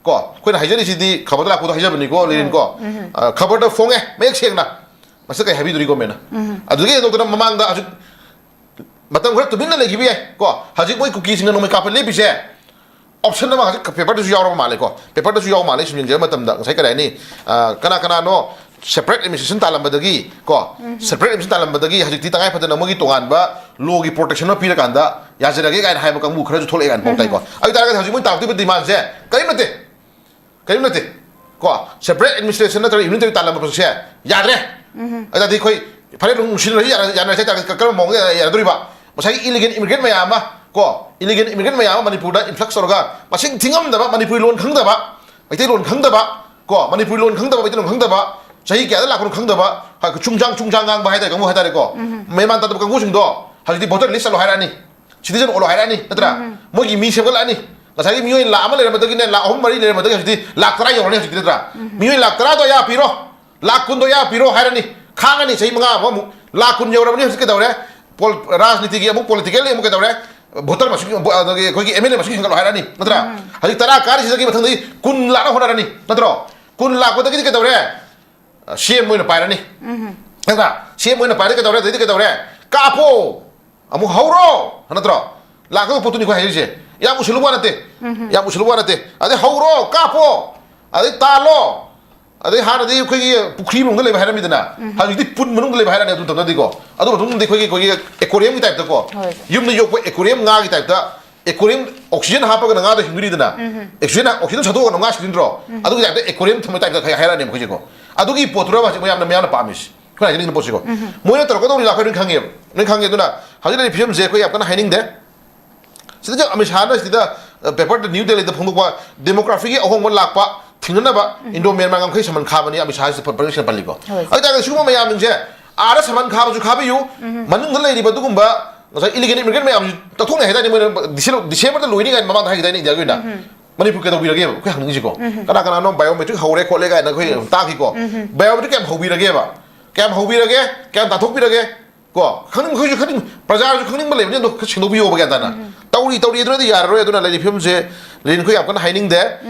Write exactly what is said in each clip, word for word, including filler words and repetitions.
ꯀꯣ, ꯑꯩꯈꯣꯏꯅ ꯍꯥꯏꯖꯔꯤꯁꯤꯗꯤ ꯈꯕꯔꯗ ꯂꯥꯛꯄꯗꯣ ꯍꯥꯏꯖꯕꯅꯤꯀꯣ, ꯂꯤꯔꯦꯟ ꯀꯣ꯫ ꯎꯝ, ꯎꯝ꯫ ꯑ, ꯈꯕꯔꯗ ꯐꯣꯡꯉꯦ ꯃꯌꯦꯛ ꯁꯦꯡꯅ꯫ ꯃꯁꯤ ꯀꯩ ꯍꯥꯏꯕꯤꯗꯣꯔꯤ ꯒꯣꯔꯃꯦꯟꯅ? ꯎꯝ꯫ ꯑꯗꯨꯗꯒꯤ ꯍꯦꯟꯗꯣꯛꯇꯅ ꯃꯃꯥꯡꯗ ꯍꯧꯖꯤꯛ ꯃꯇꯝ ꯈꯔ ꯇꯨꯃꯤꯟꯅ ꯂꯩꯈꯤꯕ ꯌꯥꯏ ꯀꯣ꯫ ꯍꯧꯖꯤꯛ ꯃꯣꯏ ꯀꯨꯀꯤꯁꯤꯡꯅ ꯅꯣꯡꯃꯩ ꯀꯥꯞꯄ ꯂꯦꯞꯄꯤꯁꯦ, ꯑꯣꯞꯁꯟ ꯑꯃ ꯍꯧꯖꯤꯛ ꯄꯦꯄꯔꯗꯁꯨ ꯌꯥꯎꯔꯕ ꯃꯥꯜꯂꯦꯀꯣ꯫ ꯄꯦꯄꯔꯗꯁꯨ ꯌꯥꯎꯕ ꯃꯥꯜꯂꯦ, ꯁꯨꯝ ꯌꯦꯡꯖꯕ ꯃꯇꯝꯗ꯫ ꯉꯁꯥꯏ ꯀꯔꯤ ꯍꯥꯏꯅꯤ, ꯑ, ꯀꯅꯥ ꯀꯅꯥꯅꯣ ꯁꯦꯄꯔꯦꯠ ꯑꯦꯗꯃꯤꯅꯤꯁꯇ꯭ꯔꯦꯁꯟ ꯇꯥꯜꯂꯝꯕꯗꯒꯤ ꯀꯣ, ꯎꯝ꯫ ꯁꯦꯄꯔꯦꯠ ꯑꯦꯗꯃꯤꯅꯤꯁꯇ꯭ꯔꯦꯁꯟ ꯇꯥꯜꯂꯝꯕꯗꯒꯤ ꯍꯧꯖꯤꯛꯇꯤ ꯇꯉꯥꯏ ꯐꯗꯅ ꯃꯣꯏꯒꯤ ꯇꯣꯉꯥꯟꯕ ꯂꯣꯒꯤ ꯄ꯭ꯔꯣꯇꯦꯛꯁꯟ ꯑꯃ ꯄꯤꯔꯀꯥꯟꯗ ꯌꯥꯖꯔꯒꯦ ꯀꯥꯏꯅ ꯍꯥꯏꯕ ꯀꯥꯡꯕꯨ ꯈꯔꯁꯨ ꯊꯣꯛꯂꯛꯑꯦ ꯀꯥꯏꯅ ꯄꯥꯎ ꯇꯥꯏꯀꯣ꯫ ꯎꯝ꯫ ꯑꯗꯨ ꯑꯣꯏꯇꯥꯔꯒꯗꯤ ꯍꯧꯖꯤꯛ ꯃꯣꯏ ꯇꯥꯛꯇꯣꯏꯕ ꯗꯤꯃꯥꯟꯁꯦ ꯀꯔꯤꯝ ꯅꯠꯇꯦ, ꯀꯔꯤꯝ ꯅꯠꯇꯦ ꯀꯣ꯫ ꯁꯦꯄꯔꯦꯠ ꯑꯦꯗꯃꯤꯅꯤꯁꯇ꯭ꯔꯦꯁꯟ ꯅꯠꯇ꯭ꯔꯒ ꯌꯨꯅꯤꯇꯔꯤ ꯇꯥꯜꯂꯝꯕ ꯄꯣꯠꯁꯦ ꯌꯥꯗ꯭ꯔꯦ꯫ ꯎꯝ꯫ ꯑꯗꯨꯗꯤ ꯑꯩꯈꯣꯏ ꯐꯔꯦ, ꯑꯗꯨꯝ ꯅꯨꯡꯁꯤꯅꯔꯁꯤ, ꯌꯥꯅ-, ꯌꯥꯅꯔꯁꯤ ꯍꯥꯏꯇꯥꯔꯒꯗꯤ ꯀ-, ꯀꯔꯝꯕ ꯃꯑꯣꯡꯗ ꯌꯥꯅꯗꯣꯔꯤꯕ? ꯉꯁꯥꯏꯒꯤ ꯏꯂꯤꯒꯦꯜ ꯏꯃꯤꯒ꯭ꯔꯦꯟ ꯃꯌꯥꯝ ꯑꯃ ꯀꯣ, ꯏꯂꯤꯒꯦꯜ ꯏꯃꯤꯒ꯭ꯔꯦꯟ ꯃꯌꯥꯝ ꯑꯃ ꯃꯅꯤꯄꯨꯔꯗ ꯏꯟꯐ꯭ꯂꯛꯁ ꯇꯧꯔꯒ ꯃꯁꯤꯡ ꯊꯤꯉꯝꯗꯕ, ꯃꯅꯤꯄꯨꯔꯤ ꯂꯣꯟ ꯈꯪꯗꯕ, ꯃꯩꯇꯩꯂꯣꯟ ꯈꯪꯗꯕ ꯀꯣ, ꯃꯅꯤꯄꯨꯔꯤ ꯂꯣꯟ ꯈꯪꯗꯕ, ꯃꯩꯇꯩꯂꯣꯟ ꯈꯪꯗꯕ, ꯆꯍꯤ ꯀꯌꯥꯗ ꯂꯥꯛꯄꯅꯣ ꯈꯪꯗꯕ, ꯍꯥꯏ, ꯆꯨꯡꯖꯥꯡ ꯆꯨꯡꯖꯥꯡ ꯉꯥꯡꯕ ꯍꯥꯏꯇꯥꯔꯦ, ꯀꯥꯡꯕꯨ ꯍꯥꯏꯇꯥꯔꯦꯀꯣ꯫ ꯎꯝ꯫ ꯃꯦꯟ ꯃꯥꯟ ꯇꯥꯗꯕ ꯀꯥꯡꯕꯨꯁꯤꯡꯗꯣ ꯍꯧꯖꯤꯛꯇꯤ ꯚꯣꯇꯔ ꯂꯤꯁ ꯆꯠꯂꯣ ꯍꯥꯏꯔꯛꯑꯅꯤ, ꯁꯤꯇꯤꯖꯟ ꯑꯣꯜꯂꯣ ꯍꯥꯏꯔꯛꯑꯅꯤ, ꯅꯠꯇ꯭ꯔꯥ? ꯎꯝ꯫ ꯃꯣꯏꯒꯤ ꯃꯤ ꯁꯦꯝꯒꯠꯂꯛꯑꯅꯤ꯫ ꯉꯁꯥꯏꯒꯤ ꯃꯤꯑꯣꯏ ꯂꯥꯛ ꯑꯃ ꯂꯩꯔꯝꯕꯗꯒꯤꯅꯦ, ꯂꯥꯛ ꯑꯍꯨꯝ ꯃꯔꯤ ꯂꯩꯔꯝꯕꯗꯒꯤ ꯍꯧꯖꯤꯛꯇꯤ ꯂꯥꯛ ꯇꯔꯥ ꯌꯧꯔꯅꯤ ꯍꯧꯖꯤꯛꯇꯤ, ꯅꯠꯇ꯭ꯔꯥ? ꯎꯝ꯫ ꯃꯤꯑꯣꯏ ꯂꯥꯛ ꯇꯔꯥꯗꯣ ꯑꯌꯥ ꯄꯤꯔꯣ, ꯂꯥꯛ ꯀꯨꯟꯗꯣ ꯑꯌꯥ ꯄꯤꯔꯣ ꯍꯥꯏꯔꯅꯤ꯫ ꯈꯥꯡꯉꯅꯤ ꯆꯍꯤ ꯃꯉꯥ ꯑꯃꯃꯨꯛ꯫ ꯂꯥꯛ ꯀꯨꯟ ꯌꯧꯔꯕꯅꯤ ꯍꯧꯖꯤꯛ ꯀꯩꯗꯧꯔꯦ? ꯄꯣꯜ-, ꯔꯥꯖꯅꯤꯇꯤꯒꯤ ꯑꯃꯨꯛ, ꯄꯣꯂꯤꯇꯤꯀꯦꯜꯒꯤ ꯑꯃꯨꯛ ꯀꯩꯗꯧꯔꯦ? ꯚꯣꯇꯔ ꯃꯁꯤꯡ, ꯚꯣ-, ꯑꯗꯒꯤ ꯑꯩꯈꯣꯏꯒꯤ ꯑꯦꯝ ꯑꯦꯜ ꯑꯦ ꯃꯁꯤꯡ ꯍꯦꯟꯒꯠꯂꯣ ꯍꯥꯏꯔꯛꯑꯅꯤ, ꯅꯠꯇ꯭ꯔꯥ? ꯎꯝ꯫ ꯍꯧꯖꯤꯛ ꯇꯔꯥ ꯀꯥꯔꯤꯁꯤꯗꯒꯤ ꯃꯊꯪꯗꯒꯤ ꯀꯨꯟ ꯂꯥꯛꯅ ꯍꯣꯠꯅꯔꯅꯤ, ꯅꯠꯇ꯭ꯔꯣ? ꯀꯨꯟ ꯂꯥꯛꯄꯗꯒꯤꯗꯤ ꯀꯩꯗꯧꯔꯦ? ꯁꯤ ꯑꯦꯝ ꯑꯣꯏꯅ ꯄꯥꯏꯔꯅꯤ꯫ ꯎꯝ꯫ ꯅꯠꯇ꯭ꯔꯥ? ꯁꯤ ꯑꯦꯝ ꯑꯣꯏꯅ ꯄꯥꯏꯔꯦ, ꯀꯩꯗꯧꯔꯦ? ꯑꯗꯩꯗꯤ ꯀꯩꯗꯧꯔꯦ? ꯀꯥꯞꯄꯣ! ꯑꯃꯨꯛ ꯍꯧꯔꯣ! ꯅꯠꯇ꯭ꯔꯣ? ꯂꯥꯛꯀꯗꯕ ꯄꯣꯠꯇꯨꯅꯤ ꯑꯩꯈꯣꯏ ꯍꯥꯏꯔꯤꯁꯦ꯫ ꯌꯥꯝ ꯎꯁꯤꯜꯂꯨꯕ ꯅꯠꯇꯦ꯫ ꯎꯝ꯫ ꯌꯥꯝ ꯎꯁꯤꯜꯂꯨꯕ ꯅꯠꯇꯦ꯫ ꯑꯗꯩ ꯍꯧꯔꯣ! ꯀꯥꯞꯄꯣ! ꯑꯗꯩ ꯇꯥꯜꯂꯣ! ꯑꯗꯩ ꯍꯥꯟꯅꯗꯤ ꯑꯩꯈꯣꯏꯒꯤ ꯄꯨꯈ꯭ꯔꯤ ꯃꯅꯨꯡꯗ ꯂꯩꯕ ꯍꯥꯏꯔꯝꯃꯤꯗꯅ, ꯎꯝ꯫ ꯍꯧꯖꯤꯛꯇꯤ ꯄꯨꯟ ꯃꯅꯨꯡꯗ ꯂꯩꯕ ꯍꯥꯏꯔꯅꯤ ꯑꯗꯨ ꯃꯇꯝꯗꯗꯤꯀꯣ꯫ ꯑꯗꯨ ꯃꯇꯨꯡꯗꯗꯤ ꯑꯩꯈꯣꯏꯒꯤ, ꯑꯩꯈꯣꯏꯒꯤ ꯑꯦꯀꯣꯔꯤꯌꯝꯒꯤ ꯇꯥꯏꯞꯇꯀꯣ, ꯍꯣꯏ꯫ ꯌꯨꯝꯗ ꯌꯣꯛꯄ ꯑꯦꯀꯣꯔꯤꯌꯝ ꯉꯥꯒꯤ ꯇꯥꯏꯞꯇ, ꯑꯦꯀꯣꯔꯤꯌꯝ ꯑꯣꯛꯁꯤꯖꯟ ꯍꯥꯞꯄꯒꯅ ꯉꯥꯗꯣ ꯍꯤꯡꯗꯣꯔꯤꯗꯅ, ꯎꯝ꯫ ꯑꯣꯛꯁꯤꯖꯟ, ꯑꯣꯛꯁꯤꯖꯟ ꯁꯠꯇꯣꯛꯑꯒꯅ ꯉꯥ ꯁꯤꯗꯣꯏ ꯅꯠꯇ꯭ꯔꯣ? ꯎꯝ꯫ ꯑꯗꯨꯒꯤ ꯇꯥꯏꯞꯇ ꯑꯦꯀꯣꯔꯤꯌꯝ ꯊꯝꯕ ꯇꯥꯏꯞꯇ ꯈꯔ ꯍꯥꯏꯔꯛꯑꯅꯦꯕ ꯑꯩꯈꯣꯏꯁꯦꯀꯣ꯫ ꯑꯗꯨꯒꯤ ꯄꯣꯠꯇꯨꯔꯕ ꯍꯧꯖꯤꯛ ꯃꯌꯥꯝꯅ, ꯃꯌꯥꯝꯅ ꯄꯥꯝꯃꯤꯁꯤ? ꯑꯩꯈꯣꯏꯅ ꯍꯥꯏꯖꯅꯤꯡꯉꯤꯕ ꯄꯣꯠꯁꯤꯀꯣ꯫ ꯎꯝ꯫ ꯃꯣꯏꯅ ꯇꯧꯔꯛꯀꯗꯧꯔꯤ ꯂꯥꯛꯄ ꯂꯣꯏ ꯈꯪꯉꯦꯕ, ꯂꯣꯏ ꯈꯪꯉꯦ꯫ ꯑꯗꯨꯅ ꯍꯧꯖꯤꯛ ꯂꯩꯔꯤꯕ ꯐꯤꯕꯝꯁꯦ ꯑꯩꯈꯣꯏ ꯌꯥꯝ ꯀꯟꯅ ꯍꯥꯏꯅꯤꯡꯗꯦ꯫ ꯁꯤꯗ ꯑꯃꯤꯠ ꯁꯥꯍꯅ ꯁꯤꯗ, ꯑ, ꯄꯦꯄꯔꯗ ꯅ꯭ꯌꯨ ꯗꯦꯜꯂꯤꯗ ꯐꯣꯡꯗꯣꯛꯄ ꯗꯦꯃꯣꯒ꯭ꯔꯥꯐꯤꯒꯤ ꯑꯍꯣꯡꯕ ꯂꯥꯛꯄ ꯊꯤꯡꯅꯅꯕ ꯎꯝ꯫ ꯏꯟꯗꯣ ꯃ꯭ꯌꯥꯟꯃꯥꯔ ꯉꯝꯈꯩ ꯁꯃꯟ ꯈꯥꯕꯅꯤ ꯑꯃꯤꯠ ꯁꯥꯍꯁꯤ ꯄꯔꯃꯤꯁꯟ ꯄꯜꯂꯤꯀꯣ꯫ ꯍꯣꯏ꯫ ꯑꯗꯨ ꯇꯥꯔꯒꯗꯤ ꯁꯤꯒꯨꯝꯕ ꯃꯌꯥꯝꯁꯤꯡꯁꯦ ꯑꯥꯗ ꯁꯃꯟ ꯈꯥꯕꯁꯨ ꯈꯥꯕꯤꯌꯨ, ꯎꯝ꯫ ꯃꯅꯨꯡꯗ ꯂꯩꯔꯤꯕ ꯑꯗꯨꯒꯨꯝꯕ ꯉꯁꯥꯏ ꯏꯂꯤꯒꯦꯜ ꯏꯃꯤꯒ꯭ꯔꯦꯟ ꯃꯌꯥꯝꯁꯤ ꯇꯛꯊꯣꯛꯅꯩ ꯍꯥꯏꯗꯥꯏꯅꯦ ꯃꯣꯏꯅ ꯗꯤꯁꯦꯝ-, ꯗꯤꯁꯦꯝꯕꯔꯗ ꯂꯣꯏꯅꯤ ꯀꯥꯏꯅ ꯃꯃꯥꯡꯗ ꯍꯥꯏꯈꯤꯗꯥꯏꯅꯦ ꯏꯟꯗꯤꯌꯥꯒꯤ ꯑꯣꯏꯅ? ꯎꯝ꯫ ꯃꯅꯤꯄꯨꯔ ꯀꯩꯗꯧꯕꯤꯔꯒꯦꯕ? ꯑꯩꯈꯣꯏ ꯍꯪꯅꯤꯡꯉꯤꯁꯤꯀꯣ꯫ ꯎꯝ꯫ ꯀꯅꯥ ꯀꯅꯥꯅꯣ ꯕꯥꯏꯑꯣꯃꯦꯇ꯭ꯔꯤꯛ ꯍꯧꯔꯦ ꯈꯣꯠꯂꯦ ꯀꯥꯏꯅ ꯑꯩꯈꯣꯏ ꯎꯝ꯫ ꯇꯥꯈꯤꯀꯣ꯫ ꯎꯝ꯫ ꯕꯥꯏꯑꯣꯃꯦꯇ꯭ꯔꯤꯛ ꯀꯌꯥꯝ ꯍꯧꯕꯤꯔꯒꯦꯕ? ꯀꯌꯥꯝ ꯍꯧꯕꯤꯔꯒꯦ? ꯀꯌꯥꯝ ꯇꯥꯟꯊꯣꯛꯄꯤꯔꯒꯦ? ꯀꯣ, ꯈꯪꯅꯤꯡ-, ꯑꯩꯈꯣꯏꯁꯨ ꯈꯪꯅꯤꯡ-, ꯄ꯭ꯔꯖꯥꯁꯨ ꯈꯪꯅꯤꯡꯕ ꯂꯩꯕꯅꯤ, ꯑꯗꯣ ꯈꯔ ꯁꯦꯡꯗꯣꯛꯄꯤꯌꯣꯕ, ꯒ꯭ꯌꯥꯟ ꯇꯥꯅ꯫ ꯎꯝ꯫ ꯇꯧꯔꯤ, ꯇꯧꯔꯤ ꯑꯗꯨꯅꯗꯤ ꯌꯥꯔꯔꯣꯏ꯫ ꯑꯗꯨꯅ ꯂꯩꯔꯤꯕ ꯐꯤꯕꯝꯁꯦ ꯂꯤꯟꯈꯣꯏ ꯌꯥꯝ ꯀꯟꯅ ꯍꯥꯏꯅꯤꯡꯗꯦ꯫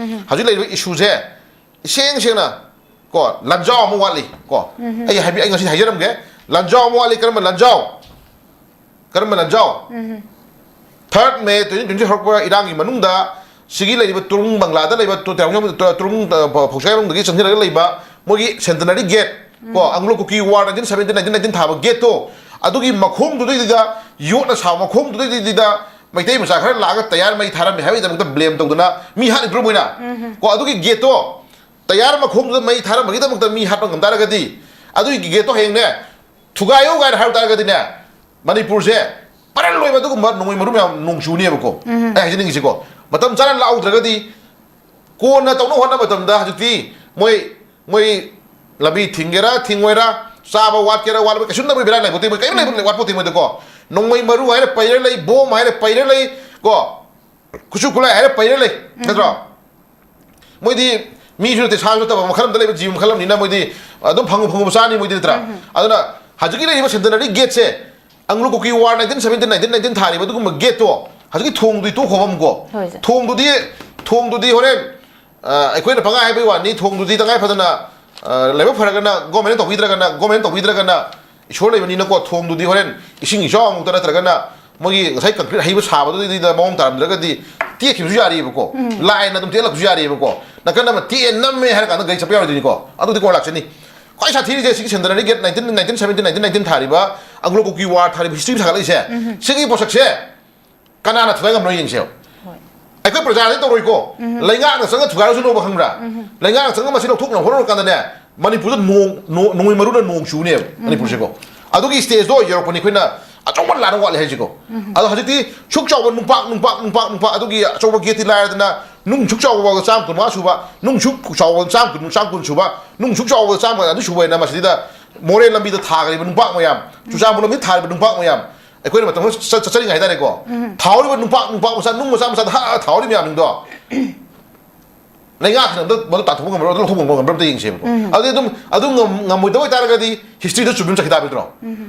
ꯍꯧꯖꯤꯛ ꯂꯩꯔꯤꯕ ꯏꯁꯨꯁꯦ ꯏꯁꯦꯡ ꯁꯦꯡꯅ ꯀꯣ, ꯂꯥꯟꯖꯥꯎ ꯑꯃ ꯋꯥꯠꯂꯤ ꯀꯣ꯫ ꯑꯩ ꯍꯥꯏꯕꯤ-, ꯑꯩ ꯉꯁꯤ ꯍꯥꯏꯖꯔꯝꯒꯦ, ꯂꯥꯟꯖꯥꯎ ꯑꯃ ꯋꯥꯠꯂꯤ꯫ ꯀꯔꯝꯕ ꯂꯥꯟꯖꯥꯎ? ꯀꯔꯝꯕ ꯂꯥꯟꯖꯥꯎ? Third May twenty twenty ꯍꯧꯔꯛꯄ ꯏꯔꯥꯡꯒꯤ ꯃꯅꯨꯡꯗ ꯁꯤꯒꯤ ꯂꯩꯔꯤꯕ ꯇꯨꯔꯨꯡ, ꯕꯪꯒ꯭ꯂꯥꯗ ꯂꯩꯕ ꯇꯨ-, ꯇꯨꯔꯨꯡ, ꯇꯨꯔꯨꯡ, ꯑ, ꯐꯧꯁꯥꯏꯕꯝꯗꯒꯤ ꯆꯪꯁꯤꯜꯂꯒ ꯂꯩꯕ ꯃꯣꯏꯒꯤ Centenary Gate ꯀꯣ, Anglo Kuki War nineteen seventeen, nineteen nineteen ꯊꯥꯕ gateꯇꯣ, ꯑꯗꯨꯒꯤ ꯃꯈꯣꯡꯗꯨꯗꯩꯗꯨꯗ, ꯌꯣꯠꯅ ꯁꯥꯕ ꯃꯈꯣꯡꯗꯨꯗꯩꯗꯨꯗ ꯃꯩꯇꯩ ꯃꯆꯥ ꯈꯔ ꯂꯥꯛꯑꯒ ꯇꯌꯥꯔ ꯃꯩ ꯊꯥꯔꯝꯃꯦ ꯍꯥꯏꯕꯒꯤꯗꯃꯛꯇ blame ꯇꯧꯗꯅ ꯃꯤ ꯍꯥꯠꯂꯤꯗ꯭ꯔꯣ ꯃꯣꯏꯅ? ꯀꯣ, ꯑꯗꯨꯒꯤ gateꯇꯣ, ꯇꯌꯥꯔ ꯃꯈꯣꯡꯗꯨꯗ ꯃꯩ ꯊꯥꯔꯝꯕꯒꯤꯗꯃꯛꯇ ꯃꯤ ꯍꯥꯠꯄ ꯉꯝ ꯇꯥꯔꯒꯗꯤ, ꯑꯗꯨꯒꯤ gateꯇꯣ ꯍꯌꯦꯡꯅꯦ, ꯊꯨꯒꯥꯏꯌꯨ ꯀꯥꯏꯅ ꯍꯥꯏꯔꯨ ꯇꯥꯔꯒꯗꯤꯅꯦ, ꯃꯅꯤꯄꯨꯔꯁꯦ ꯄꯔꯜ ꯂꯣꯏꯕ ꯑꯗꯨꯒꯨꯝꯕ ꯅꯣꯡꯃꯩ ꯃꯔꯨ ꯃꯌꯥꯝ ꯅꯣꯡ ꯆꯨꯅꯦꯕꯀꯣ꯫ ꯑꯩ ꯍꯥꯏꯖꯅꯤꯡꯉꯤꯁꯤꯀꯣ, ꯃꯇꯝ ꯆꯥꯅ ꯂꯥꯛꯍꯧꯗ꯭ꯔꯒꯗꯤ, ꯀꯣꯟꯅ ꯇꯧꯅꯕ ꯍꯣꯠꯅꯕ ꯃꯇꯝꯗ ꯍꯧꯖꯤꯛꯇꯤ ꯃꯣꯏ, ꯃꯣꯏ ꯂꯝꯕꯤ ꯊꯤꯡꯒꯦꯔꯥ ꯊꯤꯡꯉꯣꯏꯔꯥ, ꯆꯥꯕ ꯋꯥꯠꯀꯦꯔꯥ ꯋꯥꯠꯂꯣꯏ, ꯀꯩꯁꯨꯝ ꯇꯧꯕ ꯕꯦꯔꯥ ꯂꯩꯄꯣꯠꯇꯦ, ꯃꯣꯏ ꯀꯔꯤꯝ ꯂꯩꯕ ꯋꯥꯠꯄꯣꯠꯇꯦ ꯃꯣꯏꯗꯀꯣ꯫ ꯅꯣꯡꯃꯩ ꯃꯔꯨ ꯍꯥꯏꯔꯦ ꯄꯩꯔ ꯂꯩ, ꯕꯣꯝ ꯍꯥꯏꯔꯦ ꯄꯩꯔ ꯂꯩ ꯀꯣ, ꯈꯨꯠꯁꯨ ꯈꯨꯠꯂꯥꯏ ꯍꯥꯏꯔꯦ ꯄꯩꯔ ꯂꯩ, ꯅꯠꯇ꯭ꯔꯣ? ꯃꯣꯏꯗꯤ ꯃꯤꯁꯨ ꯅꯠꯇꯦ, ꯁꯥꯁꯨ ꯅꯠꯇꯕ, ꯃꯈꯜ ꯑꯃꯗ ꯂꯩꯕ ꯖꯤꯕ ꯃꯈꯜ ꯑꯃꯅꯤꯅ ꯃꯣꯏꯗꯤ ꯑꯗꯨꯝ ꯐꯪꯉꯨ ꯐꯪꯉꯨ ꯆꯥꯅꯤ ꯃꯣꯏꯗꯤ, ꯅꯠꯇ꯭ꯔꯥ? ꯑꯗꯨꯅ ꯍꯧꯖꯤꯛꯀꯤ ꯂꯩꯔꯤꯕ Centenary Gateꯁꯦ, Anglo Kuki War nineteen seventeen, nineteen nineteen ꯊꯥꯔꯤꯕ ꯑꯗꯨꯒꯨꯝꯕ gateꯇꯣ, ꯍꯧꯖꯤꯛꯀꯤ ꯊꯣꯡꯗꯨꯗꯤ ꯇꯣꯛꯈꯣꯕ ꯑꯃꯨꯛꯀꯣ꯫ ꯍꯣꯏ, ꯁꯦ꯫ ꯊꯣꯡꯗꯨꯗꯤ, ꯊꯣꯡꯗꯨꯗꯤ ꯍꯣꯔꯦꯟ, ꯑ, ꯑꯩꯈꯣꯏꯅ ꯄꯪꯍꯥꯏ ꯍꯥꯏꯕꯒꯤ ꯋꯥꯅꯤ, ꯊꯣꯡꯗꯨꯗꯤ ꯇꯉꯥꯏ ꯐꯗꯅ, ꯑ, ꯂꯥꯏꯕꯛ ꯐꯔꯒꯅ government ꯇꯧꯕꯤꯗ꯭ꯔꯒꯅ, government ꯇꯧꯕꯤꯗ꯭ꯔꯒꯅ ꯏꯁꯣꯔ ꯂꯩꯕꯅꯤꯅꯀꯣ, ꯊꯣꯡꯗꯨꯗꯤ ꯍꯣꯔꯦꯟ ꯏꯁꯤꯡ ꯏꯆꯥꯎ ꯑꯃꯨꯛꯇ ꯅꯠꯇ꯭ꯔꯒꯅ ꯃꯣꯏꯒꯤ ꯉꯁꯥꯏ concrete ꯍꯩꯕ ꯁꯥꯕꯗꯨꯗꯩꯗꯨꯗ ꯃꯑꯣꯡ ꯇꯥꯔꯝꯗ꯭ꯔꯒꯗꯤ ꯇꯦꯛꯈꯤꯕꯁꯨ ꯌꯥꯔꯤꯕꯀꯣ, ꯂꯥꯏꯅ ꯑꯗꯨꯝ ꯇꯦꯛꯂꯛꯄꯁꯨ ꯌꯥꯔꯤꯕꯀꯣ꯫ ꯅꯥꯀꯟ ꯑꯃ ꯇꯦꯛꯑꯦ ꯅꯝꯃꯦ ꯍꯥꯏꯔ ꯀꯥꯟꯗ ꯒꯥꯔꯤ ꯆꯠꯄ ꯌꯥꯔꯣꯏꯗꯣꯏꯅꯤꯀꯣ꯫ ꯑꯗꯨꯗꯤ ꯀꯣꯟꯅ ꯂꯥꯛꯆꯅꯤ꯫ ꯈ꯭ꯋꯥꯏ ꯁꯥꯊꯤꯔꯤꯁꯦ ꯁꯤꯒꯤ Centenary Gate, nineteen, nineteen seventeen, nineteen nineteen ꯊꯥꯔꯤꯕ, Anglo Kuki War ꯊꯥꯔꯤꯕ history ꯁꯥꯒꯠꯂꯛꯏꯁꯦ, ꯁꯤꯒꯤ ꯄꯣꯠꯁꯛꯁꯦ ꯀꯅꯥꯅ ꯊꯨꯒꯥꯏ ꯉꯝꯅꯣ ꯌꯦꯡꯁꯦꯕ꯫ ꯍꯣꯏ꯫ ꯑꯩꯈꯣꯏ ꯄ꯭ꯔꯖꯥꯗꯤ ꯇꯧꯔꯣꯏꯀꯣ꯫ ꯂꯩꯉꯥꯛꯅ ꯆꯪꯉ ꯊꯨꯒꯥꯏꯔꯁꯨꯅꯣꯕ, ꯈꯪꯕ꯭ꯔꯥ? ꯂꯩꯉꯥꯛꯅ ꯆꯪꯉ ꯃꯁꯤ ꯂꯧꯊꯣꯛꯅꯕ ꯍꯣꯠꯅꯔꯀꯥꯟꯗꯅꯦ, ꯃꯅꯤꯄꯨꯔꯗ ꯅꯣꯡ, ꯅꯣ-, ꯅꯣꯡꯃꯩ ꯃꯔꯨꯅ ꯅꯣꯡ ꯆꯨꯅꯦꯕ ꯃꯅꯤꯄꯨꯔꯁꯦꯀꯣ꯫ ꯑꯗꯨꯒꯤ stageꯗꯣ ꯌꯧꯔꯛꯄꯅꯤ ꯑꯩꯈꯣꯏꯅ ꯑꯆꯧꯕ ꯂꯥꯟ ꯋꯥꯠꯂꯤ ꯍꯥꯏꯁꯤꯀꯣ꯫ ꯑꯗꯣ ꯍꯧꯖꯤꯛꯇꯤ ꯁꯨꯛ ꯆꯥꯎꯕ ꯅꯨꯡꯄꯥꯛ, ꯅꯨꯡꯄꯥꯛ, ꯅꯨꯡꯄꯥꯛ, ꯅꯨꯡꯄꯥꯛ, ꯑꯗꯨꯒꯤ ꯑꯆꯧꯕ gateꯇꯤ ꯂꯥꯏꯔꯗꯅ, ꯅꯨꯡ ꯁꯨꯛ ꯆꯥꯎꯕ ꯆꯥꯝ ꯀꯨꯟꯃꯉꯥ ꯁꯨꯕ, ꯅꯨꯡ ꯁꯨꯛ ꯆꯥꯎꯕ ꯆꯥꯝ ꯀꯨꯟ, ꯆꯥꯝ ꯀꯨꯟ ꯁꯨꯕ, ꯅꯨꯡ ꯁꯨꯛ ꯆꯥꯎꯕ ꯆꯥꯝ ꯑꯗꯨ ꯁꯨꯕ ꯍꯥꯏꯅ ꯃꯁꯤꯗ ꯃꯣꯔꯦ ꯂꯝꯕꯤꯗ ꯊꯥꯈ꯭ꯔꯤꯕ ꯅꯨꯡꯄꯥꯛ ꯃꯌꯥꯝ, ꯆꯨꯔꯆꯥꯟꯄꯨꯔ ꯂꯝꯕꯤ ꯊꯥꯔꯤꯕ ꯅꯨꯡꯄꯥꯛ ꯃꯌꯥꯝ, ꯑꯩꯈꯣꯏꯅ ꯃꯇꯝ ꯈꯔ ꯆꯠ-, ꯆꯠꯆꯔꯤꯉꯩ ꯍꯥꯏꯇꯥꯔꯦꯀꯣ, ꯊꯥꯍꯧꯔꯤꯕ ꯅꯨꯡꯄꯥꯛ, ꯅꯨꯡꯄꯥꯛ ꯃꯆꯥ, ꯅꯨꯡ ꯃꯆꯥ ꯃꯆꯥꯗ ꯍꯥ, ꯍꯥ ꯊꯥꯍꯧꯔꯤꯕ ꯃꯌꯥꯝꯁꯤꯡꯗꯣ, ꯂꯩꯉꯥꯛꯁꯤꯅ ꯑꯝꯇ ꯃꯗꯨ ꯇꯥꯟꯊꯣꯛꯄ ꯉꯝꯕ꯭ꯔꯥ, ꯑꯗꯨ ꯂꯧꯊꯣꯛꯄ ꯉꯝꯕ꯭ꯔꯥ ꯑꯝꯇ ꯌꯦꯡꯁꯦꯕꯀꯣ꯫ ꯑꯗꯨꯗꯤ ꯑꯗꯨꯝ, ꯑꯗꯨ ꯉꯝ-, ꯉꯝꯃꯣꯏꯗꯕ ꯑꯣꯏꯇꯥꯔꯒꯗꯤ historyꯗ ꯆꯨꯝꯃꯤ ꯑꯃ ꯆꯠꯈꯤ ꯇꯥꯕ ꯅꯠꯇ꯭ꯔꯣ?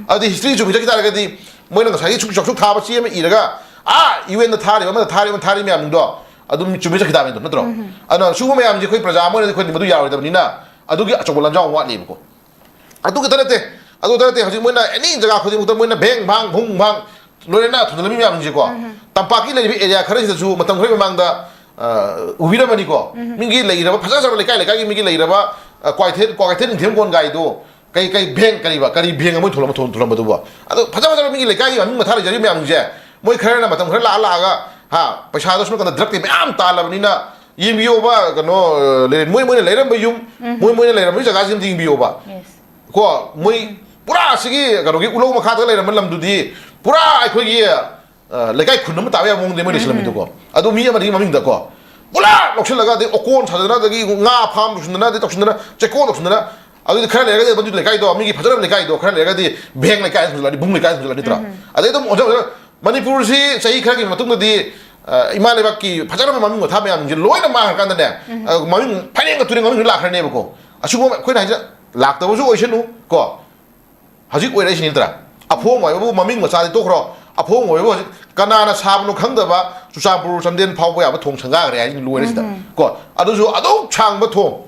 ꯑꯗꯨꯗꯤ history ꯆꯨꯝꯃꯤ ꯆꯠꯈꯤ ꯇꯥꯔꯒꯗꯤ ꯃꯣꯏꯅ ꯉꯁꯥꯏꯒꯤ ꯁꯨꯛ, ꯁꯨꯛ, ꯁꯨꯛ ꯊꯥꯕ ꯆꯦ ꯑꯃ ꯏꯔꯒ, ꯑꯥ, UNꯗ ꯊꯥꯔꯤꯕ, ꯑꯃꯗ ꯊꯥꯔꯤꯕ, ꯊꯥꯔꯤꯕ ꯃꯌꯥꯝꯁꯤꯡꯗꯣ ꯑꯗꯨꯝ ꯆꯨꯝꯃꯤ ꯆꯠꯈꯤ ꯇꯥꯕꯅꯤꯗꯣ, ꯅꯠꯇ꯭ꯔꯣ? ꯑꯗꯨꯅ ꯁꯤꯒꯨꯝꯕ ꯃꯌꯥꯝꯁꯦ ꯑꯩꯈꯣꯏ ꯄ꯭ꯔꯖꯥ ꯑꯃ ꯑꯣꯏꯅꯗꯤ ꯑꯩꯈꯣꯏꯗꯤ ꯃꯗꯨ ꯌꯥꯔꯣꯏꯗꯕꯅꯤꯅ, ꯑꯗꯨꯒꯤ ꯑꯆꯧꯕ ꯂꯥꯟꯖꯥꯎ ꯑꯃ ꯋꯥꯠꯂꯤꯕꯀꯣ꯫ ꯑꯗꯨ ꯈꯛꯇ ꯅꯠꯇꯦ, ꯑꯗꯨ ꯈꯛꯇ ꯅꯠꯇꯦ, ꯍꯧꯖꯤꯛ ꯃꯣꯏꯅ ꯑꯦꯅꯤ ꯖꯒꯥ ꯈꯨꯗꯤꯡꯃꯛꯇ ꯃꯣꯏꯅ ꯚꯦꯡ ꯚꯥꯡ ꯚꯨꯡ ꯚꯥꯡ ꯂꯣꯏꯅꯅ ꯊꯣꯟꯖꯜꯂꯝꯃꯤ ꯃꯌꯥꯝꯁꯤꯡꯁꯦꯀꯣ꯫ ꯇꯝꯄꯥꯛꯀꯤ ꯂꯩꯔꯤꯕ ꯑꯦꯔꯤꯌꯥ ꯈꯔꯁꯤꯗꯁꯨ ꯃꯇꯝ ꯈꯔꯒꯤ ꯃꯃꯥꯡꯗ, ꯑ, ꯎꯕꯤꯔꯝꯃꯅꯤꯀꯣ꯫ ꯃꯤꯒꯤ ꯂꯩꯔꯕ ꯐꯖ ꯐꯖꯕ ꯂꯩꯀꯥꯏ ꯂꯩꯀꯥꯏꯒꯤ ꯃꯤꯒꯤ ꯂꯩꯔꯕ, ꯑ, ꯀ꯭ꯋꯥꯏꯊꯦꯜ, ꯀ꯭ꯋꯥꯀꯩꯊꯦꯜ ꯅꯤꯡꯊꯦꯝ ꯀꯣꯟꯒꯥꯏꯗꯣ ꯀꯩ, ꯀꯩ ꯚꯦꯡ ꯀꯔꯤꯕ, ꯀꯔꯤ ꯚꯦꯡ ꯑꯃ ꯊꯣꯂꯝ-, ꯊꯣꯟ-, ꯊꯣꯂꯝꯕꯗꯨꯕꯣ? ꯑꯗꯣ ꯐꯖ ꯐꯖꯕ ꯃꯤꯒꯤ ꯂꯩꯀꯥꯏꯒꯤ ꯃꯃꯤꯡ ꯃꯊꯥ ꯂꯩꯖꯔꯤꯕ ꯃꯌꯥꯝꯁꯦ, ꯃꯣꯏ ꯈꯔꯅ ꯃꯇꯝ ꯈꯔ ꯂꯥꯛꯑ ꯂꯥꯛꯑꯒ, ꯍꯥ, ꯄꯩꯁꯥꯗꯣ ꯁꯣꯝ ꯅꯥꯀꯟꯗ ꯗ꯭ꯔꯛꯇꯤ ꯃꯌꯥꯝ ꯇꯥꯜꯂꯕꯅꯤꯅ, ꯌꯦꯡꯕꯤꯌꯣꯕ, ꯀꯩꯅꯣ, ꯂꯩꯔꯦ, ꯃꯣꯏ, ꯃꯣꯏꯅ ꯂꯩꯔꯝꯕ ꯌꯨꯝ, ꯃꯣꯏ, ꯃꯣꯏꯅ ꯂꯩꯔꯝꯕ ꯖꯒꯥꯁꯤꯡꯗꯣ ꯌꯦꯡꯕꯤꯌꯣꯕ꯫ ꯀꯣ, ꯃꯣꯏ ꯄꯨꯔꯥ ꯑꯁꯤꯒꯤ ꯀꯩꯅꯣꯒꯤ ꯎꯂꯧ ꯃꯈꯥꯗ ꯂꯩꯔꯝꯕ ꯂꯝꯗꯨꯗꯤ ꯄꯨꯔꯥ ꯑꯩꯈꯣꯏꯒꯤ, ꯑ, ꯂꯩꯀꯥꯏ ꯈꯨꯟ ꯑꯃ ꯇꯥꯕ ꯌꯥꯕ ꯃꯑꯣꯡꯗ ꯃꯣꯏ ꯂꯩꯁꯜꯂꯝꯃꯤꯗꯣꯀꯣ꯫ ꯑꯗꯨ ꯃꯤ ꯑꯃꯅꯤꯒꯤ ꯃꯃꯤꯡꯗꯀꯣ ꯄꯨꯔꯥ ꯂꯧꯁꯤꯜꯂꯒ, ꯑꯗꯩ ꯑꯣꯀꯣꯟ ꯁꯥꯗꯅ, ꯑꯗꯒꯤ ꯉꯥ ꯐꯥꯝ ꯂꯧꯁꯤꯟꯗꯅ, ꯑꯗꯩ ꯇꯧꯁꯤꯟꯗꯅ, ꯆꯦꯛꯀꯣꯟ ꯂꯧꯁꯤꯟꯗꯅ, ꯑꯗꯨꯗꯤ ꯈꯔ ꯂꯩꯔꯒꯗꯤ ꯃꯗꯨ ꯂꯩꯀꯥꯏꯗꯣ, ꯃꯤꯒꯤ ꯐꯖꯔꯕ ꯂꯩꯀꯥꯏꯗꯣ, ꯈꯔ ꯂꯩꯔꯒꯗꯤ ꯚꯦꯡ ꯂꯩꯀꯥꯏ ꯊꯣꯟꯖꯜꯂꯛꯑꯅꯤ, ꯚꯨꯡ ꯂꯩꯀꯥꯏ ꯊꯣꯟꯖꯜꯂꯛꯑꯅꯤ, ꯅꯠꯇ꯭ꯔꯣ? ꯑꯗꯩ ꯑꯗꯨꯝ ꯑꯣꯟꯊꯣꯛ ꯑꯣꯟꯊꯣꯛ ꯃꯅꯤꯄꯨꯔꯁꯤ ꯆꯍꯤ ꯈꯔꯒꯤ ꯃꯇꯨꯡꯗꯗꯤ, ꯑ, ꯏꯃꯥ ꯂꯩꯕꯥꯛꯀꯤ ꯐꯖꯔꯕ ꯃꯃꯤꯡ ꯃꯊꯥ ꯃꯌꯥꯝꯁꯤꯡꯁꯦ ꯂꯣꯏꯅ ꯃꯥꯡꯈ꯭ꯔꯀꯥꯟꯗꯅꯦ, ꯑ, ꯃꯃꯤꯡ ꯐꯩꯔꯦꯡꯒ ꯇꯨꯔꯦꯡ ꯃꯃꯤꯡ ꯂꯥꯛꯈ꯭ꯔꯅꯦꯕꯀꯣ꯫ ꯑꯁꯤꯒꯨꯝꯕ ꯑꯩꯈꯣꯏꯅ ꯍꯥꯏꯁꯦ ꯂꯥꯛꯇꯕꯁꯨ ꯑꯣꯏꯁꯅꯨ ꯀꯣ꯫ ꯍꯧꯖꯤꯛ ꯑꯣꯏꯔꯛꯏꯁꯤ ꯅꯠꯇ꯭ꯔꯥ? ꯑꯐꯣꯡꯕ ꯍꯥꯏꯕꯕꯨ ꯃꯃꯤꯡ ꯃꯆꯥꯗꯤ ꯇꯣꯛꯈ꯭ꯔꯣ, ꯑꯐꯣꯡꯕ ꯍꯥꯏꯕꯕꯨ ꯍꯧꯖꯤꯛ ꯀꯅꯥꯅ ꯁꯥꯕꯅꯣ ꯈꯪꯗꯕ ꯆꯨꯔꯆꯥꯟꯄꯨꯔ ꯆꯥꯟꯗꯦꯜ ꯐꯥꯎꯕ ꯌꯥꯕ ꯊꯣꯡ ꯁꯪꯒꯥꯈ꯭ꯔꯦ ꯍꯥꯏꯁꯤꯅꯤ ꯂꯣꯏꯔꯦ ꯁꯤꯗ꯫ ꯀꯣ, ꯑꯗꯨꯁꯨ ꯑꯗꯨꯛ ꯁꯥꯡꯕ ꯊꯣꯡ,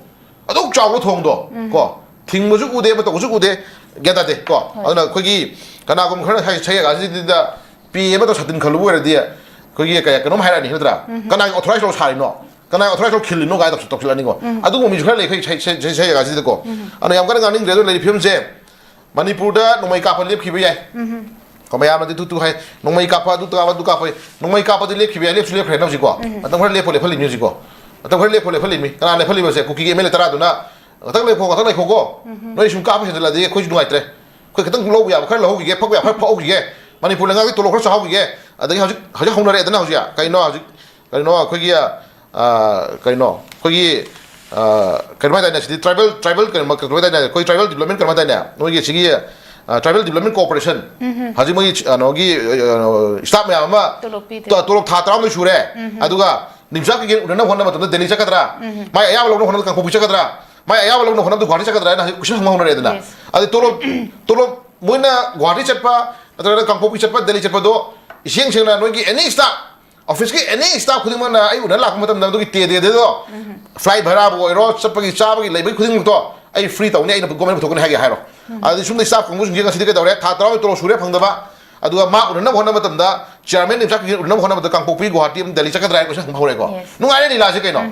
ꯑꯗꯨꯛ ꯆꯥꯎꯕ ꯊꯣꯡꯗꯣ, ꯀꯣ, ꯊꯤꯡꯕꯁꯨ ꯎꯗꯦ, ꯑꯃ ꯇꯧꯕꯁꯨ ꯎꯗꯦ, ꯒ꯭ꯌꯥꯟ ꯇꯥꯗꯦ ꯀꯣ꯫ ꯑꯗꯨꯅ ꯑꯩꯈꯣꯏꯒꯤ ꯀꯅꯥꯒꯨꯝꯕ ꯈꯔꯅ ꯁꯩ-, ꯁꯩꯍꯦꯛ ꯑꯁꯤꯗ ꯄꯤ ꯑꯃ ꯇꯧ ꯁꯥꯇꯤꯟ ꯈꯜꯂꯨꯕ ꯑꯣꯏꯔꯗꯤ ꯑꯩꯈꯣꯏꯒꯤ ꯀꯌꯥ ꯀꯩꯅꯣꯝ ꯍꯥꯏꯔꯛꯑꯅꯤ ꯅꯠꯇ꯭ꯔꯥ? ꯀꯅꯥꯒꯤ ꯑꯣꯊꯣꯔꯥꯏꯁ ꯇꯧ ꯁꯥꯔꯤꯅꯣ? ꯀꯅꯥꯒꯤ ꯑꯣꯊꯣꯔꯥꯏꯁ ꯇꯧ ꯈꯤꯜꯂꯤꯅꯣ ꯀꯥꯏꯅ ꯇꯧꯁꯤꯜ-, ꯇꯧꯁꯤꯜꯂꯛꯑꯅꯤꯀꯣ꯫ ꯑꯗꯨꯒꯨꯝꯕ ꯃꯤꯁꯨ ꯈꯔ ꯂꯩ ꯑꯩꯈꯣꯏ ꯁꯩ-, ꯁꯩ-, ꯁꯩ-, ꯁꯩꯍꯦꯛ ꯑꯁꯤꯗꯀꯣ꯫ ꯑꯗꯨꯅ ꯌꯥꯝ ꯀꯟꯅ ꯉꯥꯡꯅꯤꯡꯗ꯭ꯔꯦ꯫ ꯑꯗꯨ ꯂꯩꯔꯤꯕ ꯐꯤꯕꯝꯁꯦ ꯃꯅꯤꯄꯨꯔꯗ ꯅꯣꯡꯃꯩ ꯀꯥꯞꯄ ꯂꯦꯞꯈꯤꯕ ꯌꯥꯏ꯫ ꯀꯣ, ꯃꯌꯥꯝꯅꯗꯤ ꯇꯨ ꯇꯨ ꯍꯥꯏ, ꯅꯣꯡꯃꯩ ꯀꯥꯞꯄ, ꯑꯗꯨ ꯀꯥꯞꯄ, ꯑꯗꯨ ꯀꯥꯞꯄ꯫ ꯅꯣꯡꯃꯩ ꯀꯥꯞꯄꯗꯤ ꯂꯦꯞꯈꯤꯕ ꯌꯥꯏ, ꯂꯦꯞꯁꯨ ꯂꯦꯞꯈ꯭ꯔꯦꯅ ꯍꯧꯖꯤꯛꯀꯣ꯫ ꯃꯇꯝ ꯈꯔ ꯂꯦꯞꯄꯨ ꯂꯦꯞꯍꯜꯂꯤꯃꯤ ꯍꯧꯖꯤꯛꯀꯣ꯫ ꯃꯇꯝ ꯈꯔ ꯂꯦꯞꯄꯨ ꯂꯦꯞꯍꯜꯂꯤꯃꯤ꯫ ꯀꯅꯥ ꯂꯦꯞꯍꯜꯂꯤꯕꯁꯦ? ꯀꯨꯀꯤꯒꯤ ꯑꯦꯝ ꯑꯦꯜ ꯑꯦ ꯇꯔꯥꯗꯨꯅ, "ꯉꯥꯛꯇꯪ ꯂꯩꯈꯣ, ꯉꯥꯛꯇꯪ ꯂꯩꯈꯣꯀꯣ꯫ ꯅꯣꯏ ꯁꯨꯝ ꯀꯥꯞꯄ ꯍꯦꯟꯖꯜꯂꯛꯑꯗꯤ ꯑꯩꯈꯣꯏꯁꯨ ꯅꯨꯡꯉꯥꯏꯇ꯭ꯔꯦ꯫ ꯑꯩꯈꯣꯏ ꯈꯤꯇꯪ ꯂꯧꯕ ꯌꯥꯕ ꯈꯔ ꯂꯧꯍꯧꯈꯤꯒꯦ, ꯐꯛꯄ ꯌꯥꯕ ꯈꯔ ꯐꯛꯍꯧꯈꯤꯒꯦ꯫ ꯃꯅꯤꯄꯨꯔ ꯂꯩꯉꯥꯛꯀꯤ ꯇꯣꯂꯣꯞ ꯈꯔ ꯆꯥꯍꯧꯈꯤꯒꯦ"꯫ ꯑꯗꯒꯤ ꯍꯧꯖꯤꯛ, ꯍꯧꯖꯤꯛ ꯍꯧꯅꯔꯛꯑꯦꯗꯅ ꯍꯧꯖꯤꯛ꯫ ꯀꯩꯅꯣ ꯍꯧꯖꯤꯛ, ꯀꯩꯅꯣ ꯑꯩꯈꯣꯏꯒꯤ, ꯑ, ꯀꯩꯅꯣ ꯑꯩꯈꯣꯏꯒꯤ, ꯑ, ꯀꯩꯅꯣ ꯍꯥꯏꯇꯥꯔꯦꯅꯦ, ꯁꯤꯗꯤ tribal, tribal ꯀꯩꯅꯣ, ꯀꯩꯅꯣ ꯍꯥꯏꯇꯥꯔꯦꯅꯦ, ꯑꯩꯈꯣꯏ tribal development ꯀꯩꯅꯣ ꯍꯥꯏꯇꯥꯔꯦꯅꯦ, ꯃꯣꯏꯒꯤ ꯁꯤꯒꯤ, ꯑ, tribal development corporation, ꯍꯧꯖꯤꯛ ꯃꯣꯏꯒꯤ ꯀꯩꯅꯣꯒꯤ, ꯑ, staff ꯃꯌꯥꯝ ꯑꯃ ꯇꯣꯂꯣꯞ ꯄꯤꯗꯦ꯫ ꯇꯣ-, ꯇꯣꯂꯣꯞ ꯊꯥ ꯇꯔꯥꯍꯨꯝꯗꯣꯏ ꯁꯨꯔꯦ꯫ ꯑꯗꯨꯒ ꯅꯤꯝꯆꯥ ꯀꯩꯀꯩ ꯎꯅꯅꯕ ꯍꯣꯠꯅꯕ ꯃꯇꯝꯗ ꯗꯦꯜꯂꯤ ꯆꯠꯀꯗ꯭ꯔꯥ? ꯃꯥꯏ ꯑꯌꯥꯕ ꯂꯧꯅꯕ ꯍꯣꯠꯅꯕꯗ ꯀꯥꯡꯄꯣꯛꯄꯤ ꯆꯠꯀꯗ꯭ꯔꯥ? ꯃꯥꯏ ꯑꯌꯥꯕ ꯂꯧꯅꯕ ꯍꯣꯠꯅꯕꯗ ꯒꯨꯍꯥꯇꯤ ꯆꯠꯀꯗ꯭ꯔꯥ ꯍꯥꯏꯅ ꯍꯧꯖꯤꯛ question ꯍꯪꯕ ꯍꯧꯅꯔꯦꯗꯅ꯫ Yes. ꯑꯗꯩ ꯇꯣꯂꯣꯞ, ꯇꯣꯂꯣꯞ ꯃꯣꯏꯅ ꯒꯨꯍꯥꯇꯤ ꯆꯠꯄ ꯅꯠꯇ꯭ꯔꯒꯅ ꯀꯥꯡꯄꯣꯛꯄꯤ ꯆꯠꯄ, ꯗꯦꯜꯂꯤ ꯆꯠꯄꯗꯣ ꯏꯁꯦꯡ ꯁꯦꯡꯅ ꯅꯣꯏꯒꯤ any staff ꯑꯣꯐꯤꯁꯀꯤ ꯑꯦꯅꯤ ꯁ꯭ꯇꯥꯐ ꯈꯨꯗꯤꯡꯃꯛꯅ ꯑꯩ ꯎꯅ ꯂꯥꯛꯄ ꯃꯇꯝꯗ ꯑꯗꯨꯒꯤ ꯇꯦ ꯗꯦ ꯗꯦꯗꯣ, ꯐ꯭ꯂꯥꯏꯠ ꯚꯔꯥꯕꯨ ꯑꯣꯏꯔꯣ, ꯆꯠꯄꯒꯤ ꯆꯥꯕꯒꯤ ꯂꯩꯕꯒꯤ ꯈꯨꯗꯤꯡꯃꯛꯇꯣ ꯑꯩ ꯐ꯭ꯔꯤ ꯇꯧꯅꯤ, ꯑꯩꯅ ꯒꯣꯔꯃꯦꯟ ꯄꯨꯊꯣꯛꯀꯅꯤ ꯍꯥꯏꯒꯦ ꯍꯥꯏꯔꯣ꯫ ꯑꯗꯨꯗꯤ ꯁꯨꯝꯗ ꯁ꯭ꯇꯥꯐ ꯀꯥꯡꯕꯨꯁꯤꯡꯁꯦ ꯉꯁꯤꯗꯤ ꯀꯩꯗꯧꯔꯦ? ꯊꯥ ꯇꯔꯥꯃꯥꯊꯣꯏ ꯇꯣꯂꯣꯞ ꯁꯨꯔꯦ ꯐꯪꯗꯕ, ꯑꯗꯨꯒ ꯃꯥ ꯎꯅꯅꯕ ꯍꯣꯠꯅꯕ ꯃꯇꯝꯗ, ꯆꯤꯌꯥꯔꯃꯦꯟ ꯅꯤꯝꯆꯥꯛꯀꯤ ꯎꯅꯅꯕ ꯍꯣꯠꯅꯕꯗ ꯀꯥꯡꯄꯣꯛꯄꯤ, ꯒꯨꯋꯥꯍꯥꯇꯤ ꯑꯃꯗꯤ ꯗꯦꯜꯂꯤ ꯆꯠꯀꯗ꯭ꯔꯥ ꯍꯥꯏꯕ ꯀꯣꯏꯁꯟ ꯍꯪꯕ ꯍꯧꯔꯦꯀꯣ꯫ Yes. ꯅꯨꯡꯉꯥꯏꯔꯦ ꯂꯤꯂꯥꯁꯦ ꯀꯩꯅꯣ?